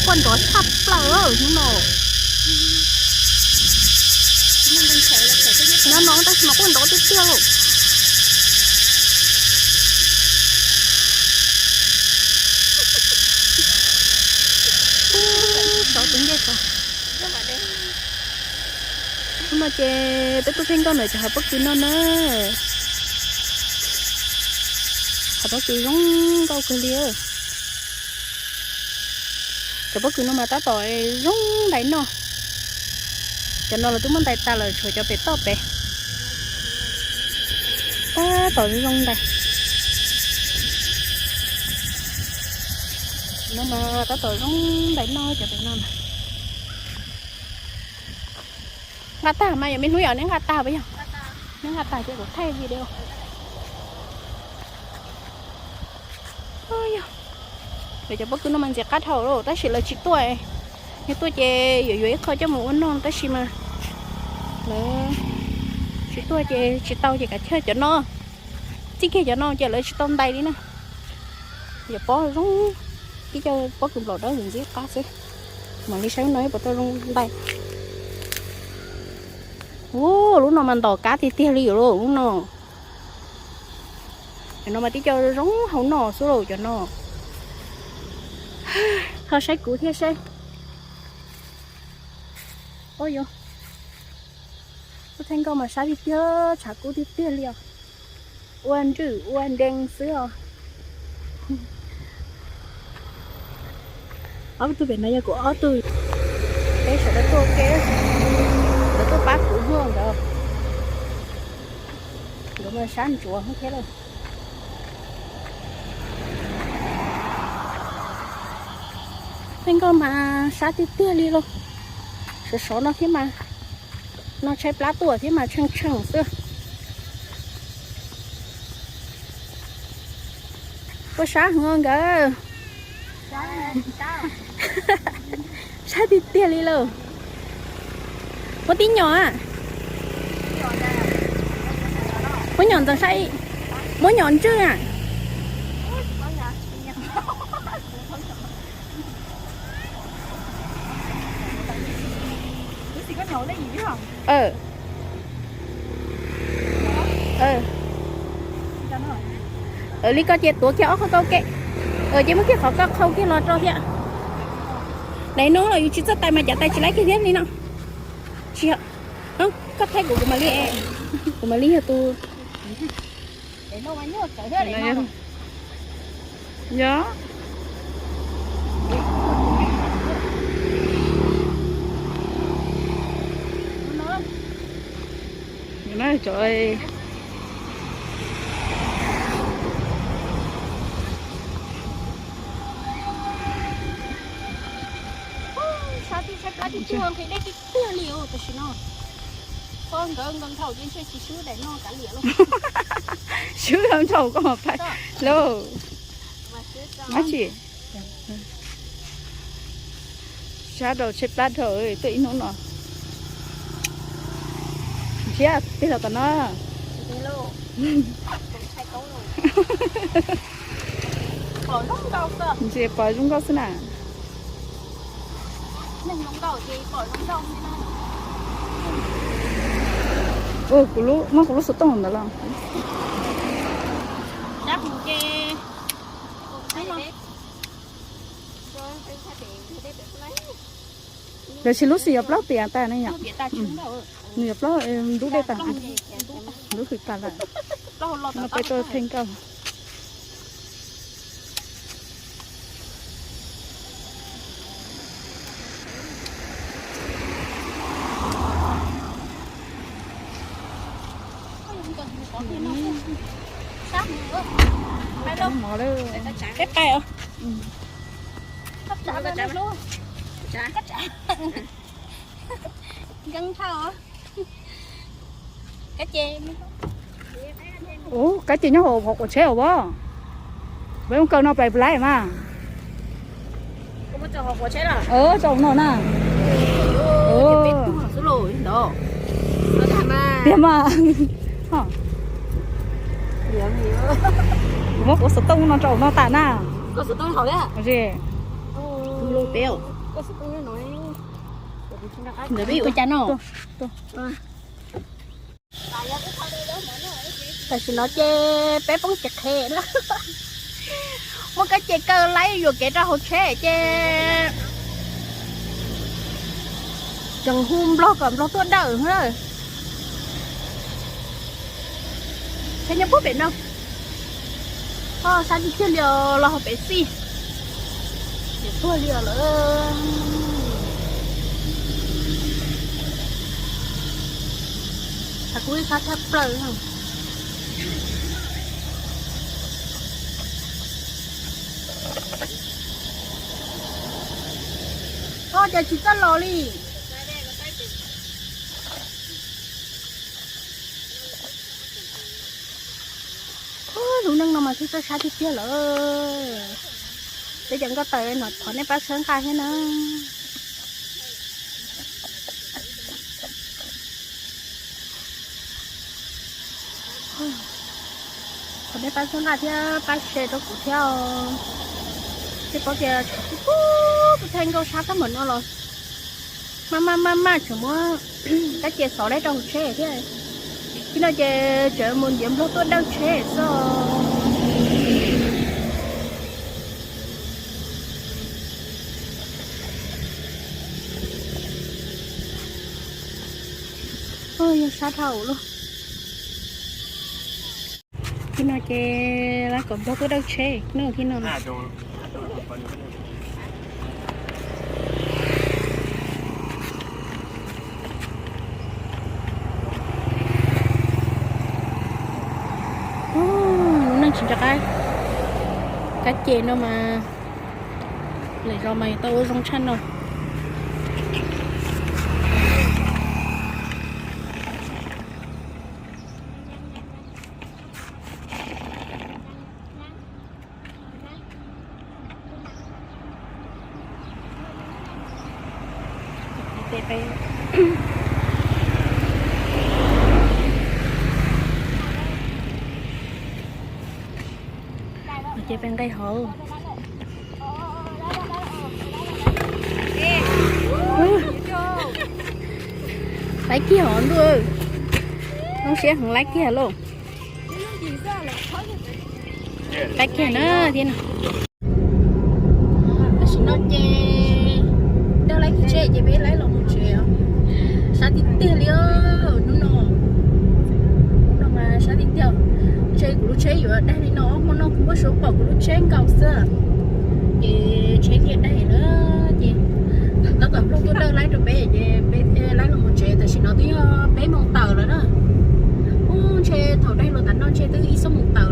Quaj nrov tshaj plaws hnub no. No no tab sis mas quaj nrov tiag tiag lauj. Sov tus ncej sov. Hnub no ces peb tuaj pheej nkauj ntawm cov hav pob kws no na. Hav pob kws zoo nkauj kawg li. Cov pob kws no mas tab tom zoo ntais noj. Cov no lawv twb muab ntais tas lawm, tshuav cov pem toj pem. Tab tom zoo zoo ntais. No mas tab tom zoo ntais noj cov pem no na. Nqa tag mas yog me hnub yom, neb nqa tag puas yog? Neb nqa tag ces kuv thaij video. Yog, cov pob kws no mas ntxim qab dhau lawm tab sis lawv tsis tuaj. Yog tuaj ces yuav yuav ib qho coj mus ua noj tab sis mas lawv tsis tuaj ces tsis tau ces kav liam cov no. Txij kiag cov no ces lawv tsis tau ntais li na. Yog pob zoo, tib co pob kws nplaum dawb ntxim qab xwb. Mam li saib no puas tau zoo ntais. Ua lub no mas ntom kab tiag tiag li lawm lub no. Cov no mas tib co zoo hau noj xwb lauj cov no. Ho saib kuv thiab saib. Ua yuav, ua thaij nkauj mas sab tiag tiag, tshav kub tiag tiag li os. Ua nrwj ua nrees xwb os. Ob tug pem no yog kuv ob tug. Peb sawv daws tuaj ke, lawv tuaj pab kuv hwj nkawd. Nkawd mas sab ntsuav thiab lauj. Thaij nkauj mas sab tiag tiag li lauj. Sov sov no thiab mas, no tshaib plab tuaj thiab mas tsheej tsheej xwb. Ua sab heev nkawd. Sab tiag tiag li lauj. Muab tib nyom a. Muab nyom ntxeev saib. Muab nyom ntswj a. Li koj ces tuav kiag ob qho kauj ke, ces muab kiag qhov koj qhau kiag los rau thiab. Daim no los yus tsis txawj tais mas cav tais tsis laib kiag thiab li no. Tsis yog, koj thaij kuv, kuv mam li, kuv mam li yog tus. Yog. Sab tib sab plab tib tug nqhis dej tib tiag li tam sim no. Koj nkawd nkaus nthaum ces ntshe tsis swb daim no kav liam lauj. Swb nkaus nthaum koj mas pais lauj. Ab tsi. Sab rau tshaib plab dhau tuaj ib hnub no. Ntshe tig los tom no. Ntshe pom zoo nkauj xwb na. Ua kuv lub, muab kuv lub xov tooj ntawd los. Lawv tsis lub xim yuav plaub tiam tas ne yom. Nws yuav plaub ntub dej tas, ntub hws tas lawm. No peb tuaj thaij nkauj. Peb pais os. Ua kab ces nyob hauv quav tsheb os. Peb mus kaw no pais pais mas. Tso no na. Tiag mas. Kuv muab kuv xov tooj no rau no tas na. Koj xov tooj hauv thiab? Ua tsis. Lub peb. Ntawm peb ua cas no? Tam sim no ces peb poob tsis qhev na. Muab kab ces kaw laib yuam kev rau hauv tsheb ces tseem hu nplog kom nplog tuaj dawj na. Tsheb nyob puag pem no. Sab tiag tiag li os, los hauv pem xij. Tias tuag li os lawm. Hais kuv ib sab thaj plaws. Koj cas tsis txawj los li? Lub neej no mas txawj sab tiag tiag lawm. Peb cov nkauj taws no thov nej pab txhawb nqa thiab na. Thov nej pab txhawb nqa thiab pab share rau kuv thiab os. Thiab paub tias tshav kub kub, kuv thaij nkauj sab tag npaum no los maj maj maj maj tseem muab kab ces xov laib rau hauv tsheb thiab. Tib no ces tseem mus ntiav nplog tuaj dawj tsheb xwb. Yog sab dhau lawm. Tib no ces lawv kom nplog tuaj dawj tsheb no tib no. Lub neej tsis nco qab, kab ces no mas lawm zos mas tau ua zoo tshaj no. Ces peb nqe hauv. Laib kiag hov ntuj, zoo siab heev, laib kiag lauj. Laib kiag na thiab no. Tam sim no ces dawj laib kiag tsheb ces peb laib los mus tsev os. Sab tiag tiag li os hnub no. Hnub no mas sab tiag tiag. Ntshe kuv lub tsheb yuav daig li no, hmo no kuv muab suav pom kuv lub tsheb nkaus xwb. Ces tsheb thiaj daig na. Ces tab tom nplog tuaj dawj laib rau peb ces peb thiaj laib los mus tsev. Tam sim no twb yog peb moos tawm lawm na. Ub, ntshe thaum daig los tas no ntshe twb ib xuab moos tawm.